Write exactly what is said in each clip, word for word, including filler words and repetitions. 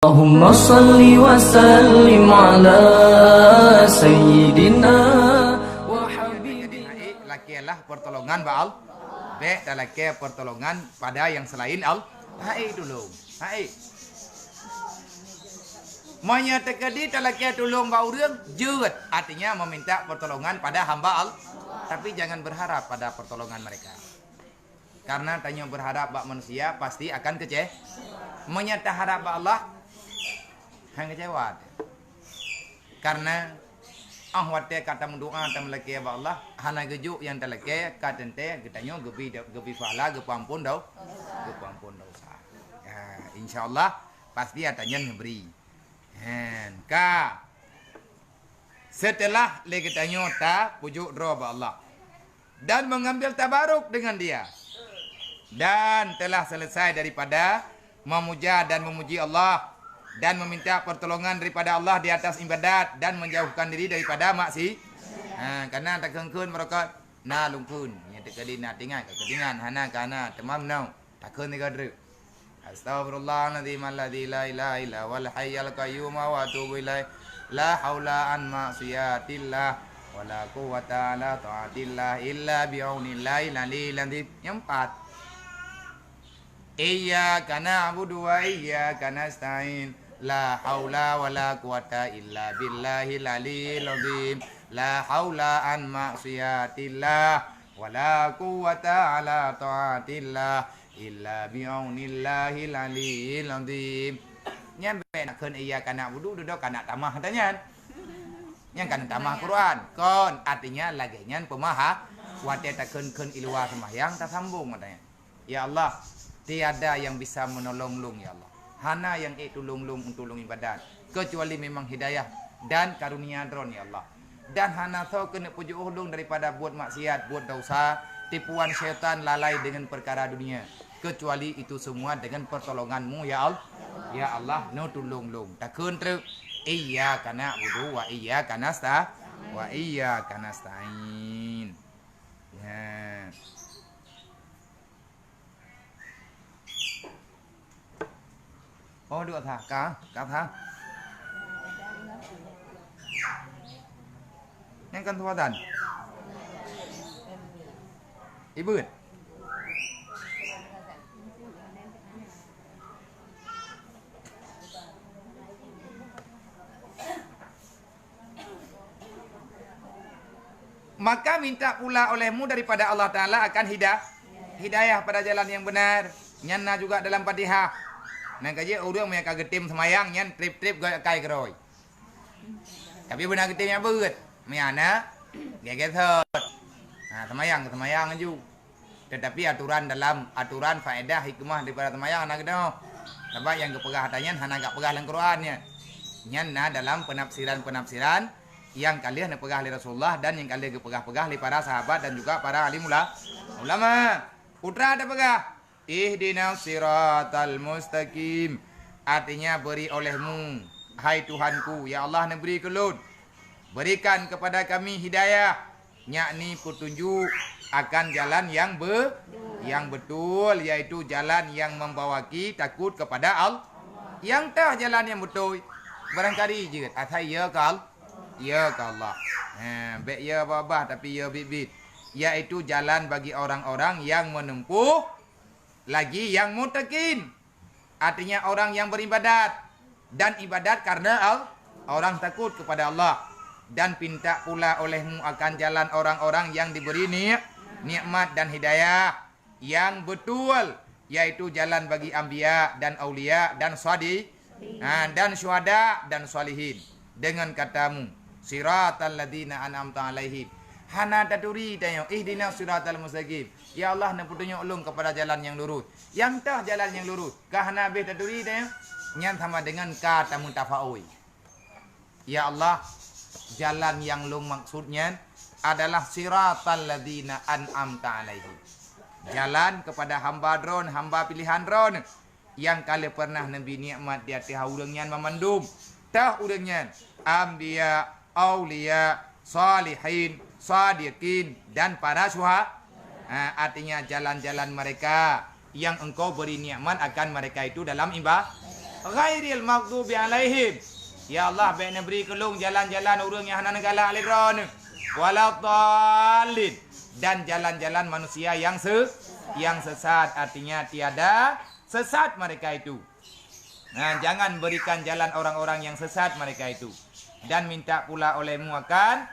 Allahumma salli wa sallim ala sayyidina wa habibina. Lakailah pertolongan bak Allah. Bèk talakai pertolongan pada yang selain Allah. Hai tulung. Hai. Meunyoe teukeudi talakai tulông bak ureuëng, jeuet, artinya meminta pertolongan pada hamba Allah. Tapi jangan berharap pada pertolongan mereka. Karena tanyoe berharap bak manusia, pasti akan kece-, meunyoe taharap bak Allah, han kecewa. Karena, ah, watée ka tameudoa, tameulakée bak Allah, hana geujok nyang talakée, ka teuntée geutanyoe geubi, geubi pahala, geupeuampon dau-, geupeuampon dosa. Ya, insya Allah, pasti ata nyan neubri. Hen, ka. Setelah lé geutanyoe tapujuk droe bak Allah dan mengambil tabaruk dengan Dia, dan telah selesai daripada memuja dan memuji Allah, dan meminta pertolongan daripada Allah di atas ibadat, dan menjauhkan diri daripada maksi-, ha, karena takheun-kheun meurokot, na lungkun, nyang teukeudi na tingat, ka keutingan, hana ka na, teuma meunoe. Takheun tiga treuk. Astaghfirullahaladzim alladzi la ilaha illa huwal hayyul qayyum wa atubu ilaih. La haula an maksiatillah wa la quwwata ala taatillah illa bi aunillahil aliyil azim. Nyang empat. Iyyaka na'budu wa iyyaka nasta'in. La haula wa la quwwata illa billahil aliyil azim. La haula an maksiatillah wa la quwwata ala taatillah illa bi aunillahil aliyil azim. Nyan bèk nakheun iyyaka na'budu, dudoe ka na tamah ata nyan. Nyan ka na tamah Quran. Kon, artinya lagèe nyan peumaha-, watèe takheun-kheun i luwa seumahyang, tasambong ata nyan. Ya Allah, tiada yang bisa menolong lôn, ya Allah. Hana nyang ék tulông lôn untuk lôn ibadat, kecuali memang hidayah dan karunia Droen, ya Allah. Dan hana soe keuneuk peujiôh lôn daripada buet maksiat, buet dosa, tipuan syaitan, lalai dengan perkara dunia, kecuali itu semua dengan pertolongan-Mu, ya Al-, ya Allah, neutulông lôn. Takheun treuk, iyyaka na'budu wa iyyaka nasta-, wa iyyaka nasta'in. Ya. Oh, duek that, ka, ka that. Nyang kan tuatan. Ibeuet. Maka minta pula olehmu daripada Allah Taala akan hida-, hidayah pada jalan yang benar. Nyan na juga dalam Fatihah. Nyan ka jeuet ureuëng meunyo ka geutem seumayang nyan trép-trép geukai keurôi. Tapi beuna geutem nyang beuet. Meunyo na, gét-gét sot. Ha, seumayang, seumayang laju. Tetapi aturan dalam, aturan faedah hikmah daripada seumayang hana geudoh. Sabab nyang geupeugah ata nyan hana geupeugah lam Quran nyan. Nyan na dalam penafsiran-penafsiran nyang ka lheueh neupeugah lé Rasulullah dan nyang ka lheueh geupeugah-peugah lé para sahabat dan juga para alim ula-, ulama. Putra teupeugah, "Ihdinas siratal mustaqim." Artinya, beri olehmu, hai Tuhanku, ya Allah, neubri keu lôn. Berikan kepada kami hidayah, yakni petunjuk akan jalan yang be-, yang betul, yaitu jalan yang membawa ki-, takut kepada Al-, nyang toh jalan nyang beutôi. Barangkali jeuet asai ya ka Al-, ya ka Allah. Ha, bèk ya babah, tapi ya biet-biet. Yaitu jalan bagi orang-orang yang menempuh lagi yang muttaqin. Artinya orang yang beribadat dan ibadat karena Al-, orang takut kepada Allah, dan pinta pula olehmu akan jalan orang-orang yang diberi ni-, nikmat dan hidayah yang betul, yaitu jalan bagi anbiya dan aulia dan sadi-, ha, dan syuhada dan salihin. Dengan katamu, siratal ladzina an'amta alaihim. Hana taturi tanyoe, ihdinas siratal mustaqim. Ya Allah, neupeutunyok lôn kepada jalan yang lurus. Nyang toh jalan nyang lurus, ka hana habéh taturi tanyoe. Nyan sama dengan ka tameutafaul. Ya Allah, jalan nyang lôn maksud nyan adalah siratal ladzina an'amta alaihim. Jalan kepada hamba Droen, hamba pilihan Droen, nyang ka lheueh pernah neubri nikmat di ateueh ureuëng nyan banmandum. Toh ureuëng nyan, anbiya, aulia, salihin, sadiqin, dan para syuha-, ha, artinya jalan-jalan mereka yang Engkau beri nikmat akan mereka itu dalam iba-, Ghairil maghdubi alaihim. Ya Allah, bék neubri keu lôn jalan-jalan ureuëng nyang hana neugalak lé Droeneuh. Waladdallin. Dan jalan-jalan manusia yang se-, yang sesat, artinya tiada sesat mereka itu. Nah, jangan berikan jalan orang-orang yang sesat mereka itu. Dan minta pula olehmu akan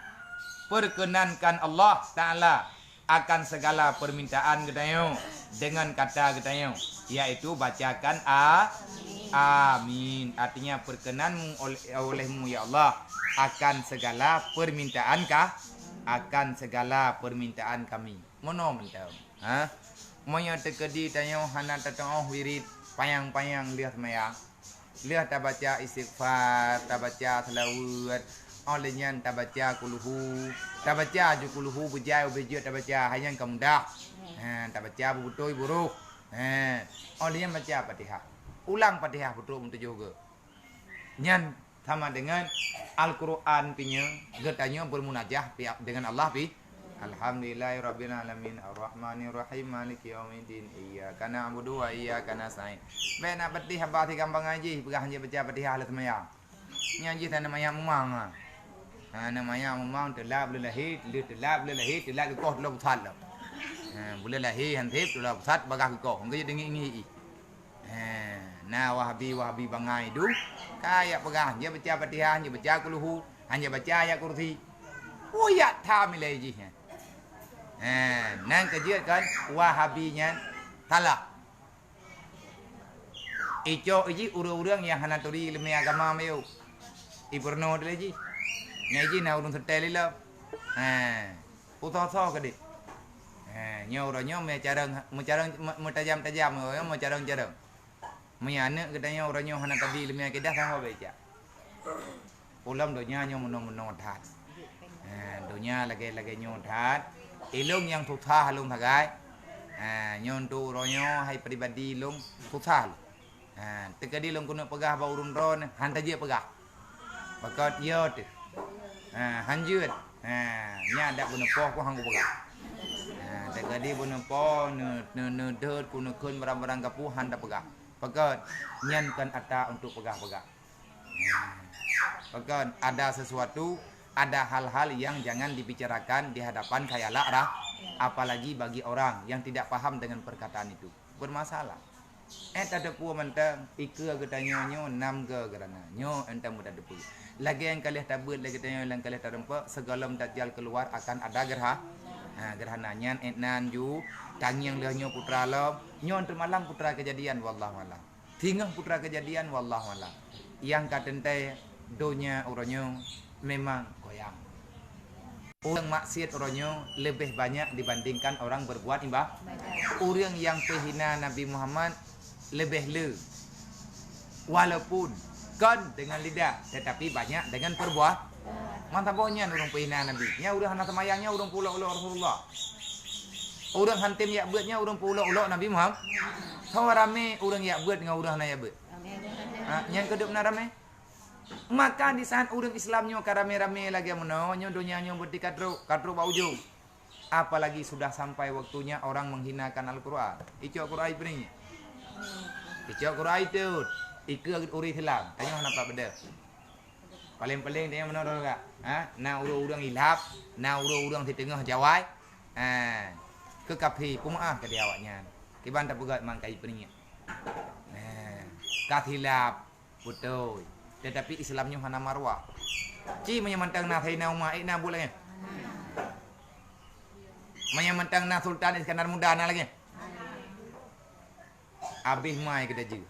perkenankan Allah Ta'ala akan segala permintaan geutanyoe dengan kata geutanyoe, yaitu bacakan a-, amin. Artinya, perkenanmu oleh, olehmu, ya Allah, akan segala permintaan ka-, akan segala permintaan kami. Meunoe mantong. Ha? Meunyoe teukeudi tanyoe hana tatu'oh wirid panyang-panyang lheueh seumayang, lheueh tabaca istighfar, tabaca seulaweuet, óh lheueh nyan tabaca kulhu, tabaca ju kulhu beujai ubé jeuet tabaca, hai nyan ka mudah. Ha, tabaca beubeutôi buroh. Ha, óh lheueh nyan baca Fatihah. Ulang Fatihah peutrok meutujoh goe. Nyan sama dengan Al-Quran pi nyoe, geutanyoe bermunajah pi-, dengan Allah pi. Alhamdulillahirabbil alamin, arrahmanirrahim, maliki yaumiddin, iyyaka na'budu wa iyyaka nasta'in. Bék na peutih haba si gampang jih, peugah jih baca Fatihah lheueh seumayang. Nyan jih tan na mayang mumang ha. Ha, na mayang mumang teulap lé lahé, lheueh teulap lé lahé, teulap geukoh tulo pusat lom. Ha, buleuen lahé han sép tulo pusat bagah geukoh, engkau jeuet deungi-ngi. Eh, na Wahabi-Wahabi bangai du, ka jak peugah, jak baca Fatihah, jak baca Kulhu, han jak baca Ayat Kursi. Uyak tham ilée jih nyan. Eh, nan keujeuet kan Wahabi nyan salah. Icok jih ureuëng-ureuëng nyang hana turi ileumé agama miyueb. Ipeurunoe lé jih. Nyan jih na ureuëng seutée lé lom. Eh. Putôh-thoh keudeh. Eh, nyoe uroe nyoe meucarông, meucarông, meu-, meutajam-tajam, uroe nyoe meucarông-carông. Meunyoe aneuëk geutanyoe uroe nyoe hana tabi ileumé akidah, sahoe bék jak. Ulôn donya nyoe meunoe-meunoe that. Eh, donya lagée-lagée nyoe that. Ilôn nyang susah lôn sagai. Eh, nyoe untuk uroe nyoe hai pribadi lôn susah lôn. Ha, teukeudi lôn keuneuk peugah bak ureuëng droeneuh, han tajeuet peugah. Pakon yo teuh. Ha, han jeuet. Ha, nyan adak beuneupoh ku han kupeugah. Ha, teukeudi beuneupoh, neu-, neu-, neudeuet ku neukheun barang-barang gapu han tapeugah. Pakon nyan kon ata untuk peugah-peugah. Ha, pakon ada sesuatu, ada hal-hal yang jangan dibicarakan di hadapan khayalak rah, apalagi bagi orang yang tidak paham dengan perkataan itu. Bermasalah. Eh, tateupeue mantong, ikeue geutanyoe nyoe nam goe geurana. Nyoe mantong meutateupeue. Lagée nyang ka lheueh tabeuet lé geutanyoe nyang ka lheueh tareumpok, sigohlom dajjal keuluwa akan ada geurha-, ha, geurhana. Nyan ék nan ju, tangieng lheueh nyoe putra lom. Nyoe teuma lam putra keujadian, wallahu alam. Singoh putra keujadian, wallahu alam. Nyang ka teuntée donya uroe nyoe memang goyang. Ureuëng maksiat uroe nyoe leubeh banyak dibandingkan orang berbuat iba-, ureuëng nyang peuhina Nabi Muhammad leubeh le, walaupun kon dengan lidah, tetapi banyak dengan perbuat-, mantong boh nyan ureuëng peuhina Nabi. Nyan ureuëng hana seumayang, nyan ureuëng peuulok-ulok Rasulullah. Ureuëng han tem jak beuet, nyan ureuëng peuulok-ulok Nabi Muhammad. Sawa ramé ureuëng jak beuet ngon ureuëng hana jak beuet. Ha, nyan keudeup na ramé. Maka di saat ureuëng Islam nyoe ka ramé-ramé lagée meunoe, nyoe donya nyoe beuti ka trok, ka trok bak ujong. Apalagi sudah sampai waktunya orang menghinakan Al-Quran. Icok Quran ipeuring. Icok Quran itu. Ikeue ureuëng Islam. Tanyoe hana pat beudeuh. Paléng-paléng tanyoe meunoe droe gak. Ha? Na ureuëng-ureuëng ilap, na ureuëng-ureuëng siteungoh jawai. Ha. Keu kaphé, peumeuáh keu di awaknyan. Kiban tapeugah mang kai peuring. Ha. Ka silap. Beutôi. Tetapi Islam nyoe hana maruah. Ci meunyoe mantong na Saidina Umar, ék na buet lagée. Meunyoe mantong na Sultan Iskandar Muda na lagée. Abéh mai keu dajeu.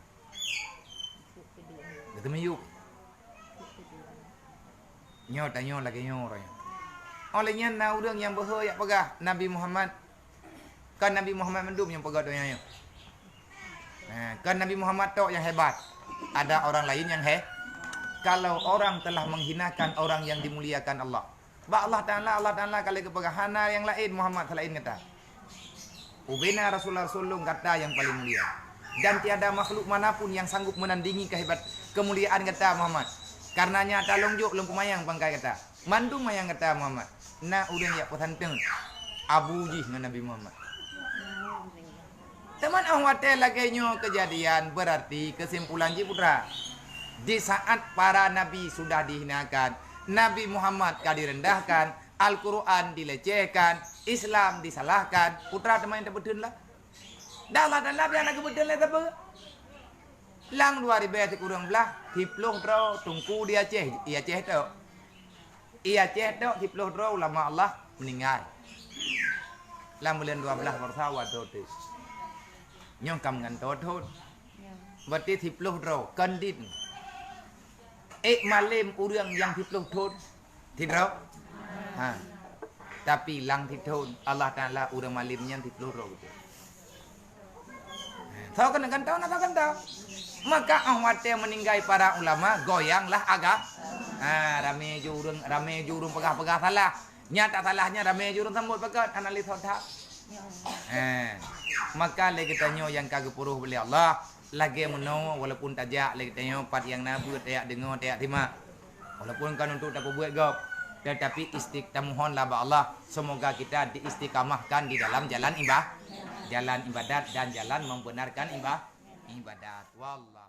Geuteumeuyueb. Nyoe tanyoe lagée nyoe uroe nyoe. Óh lheueh nyan na ureuëng nyang beuhe jak peugah Nabi Muhammad Kan Nabi Muhammad mandum nyang peugah donya nyoe. Ha, kan Nabi Muhammad tok nyang hebat. Ada orang lain nyang he-, kalau orang telah menghinakan orang yang dimuliakan Allah. Bak Allah Taala, Allah Taala ka lheueh geupeugah, "Hana nyang laén Muhammad selain gata. Ubena rasul-rasul lôn gata nyang paling mulia. Dan tiada makhluk manapun yang sanggup menandingi kehebat-, kemuliaan gata Muhammad. Karenanya ata lôn jok lôn peumayang pangkai gata." Mandum manyang gata Muhammad, na ureuëng jak peusanteun abu jih ngon Nabi Muhammad. Teuma óh watée lagée nyoe keujadian, beurarti keusimpulan jih putra, di saát para nabi sudah dihinakan, Nabi Muhammad ka direndahkan, Al-Quran dilecehkan, Islam disalahkan, putra teuma nyang teubeuteun lah. Dan Allah Taala pian na geubeuteun lé sapeue? Lam dua ribée sikureueng blaih, siplôh droe teungku di Aceh, i Aceh tok. I Aceh tok siplôh droe ulama Allah meuninggai. Lam buleuen dua blaih baroesa watée teuh. Nyoe ka meugantoe thon. Berarti siplôh droe kon dit. Ék malem ureuëng nyang siplôh thon. Sidroe? Ha. Tapi lam sithon Allah Taala ureuëng malem nyan siplôh droe beutôi. Soe keuneuk gantoe na soe gantoe. Maka óh watée meuninggai para ulama, goyanglah aga-, ha, ramé ju ureuëng, ramé ju ureuëng peugah-peugah salah. Nyata salahnya ramé ju ureuëng sambot pakat analis otak. Ha. Maka lé geutanyoe nyang ka geupuroh lé Allah, lagée meunoe walaupun tajak lé geutanyoe pat nyang na beuet tajak deungoe tajak simak. Walaupun kon untuk tapeubuet gob, tetapi istik-, tamohonlah bak Allah, semoga kita diistiqamahkan di dalam jalan iba-, jalan ibadat dan jalan membenarkan iba-, ibadat. Wallah.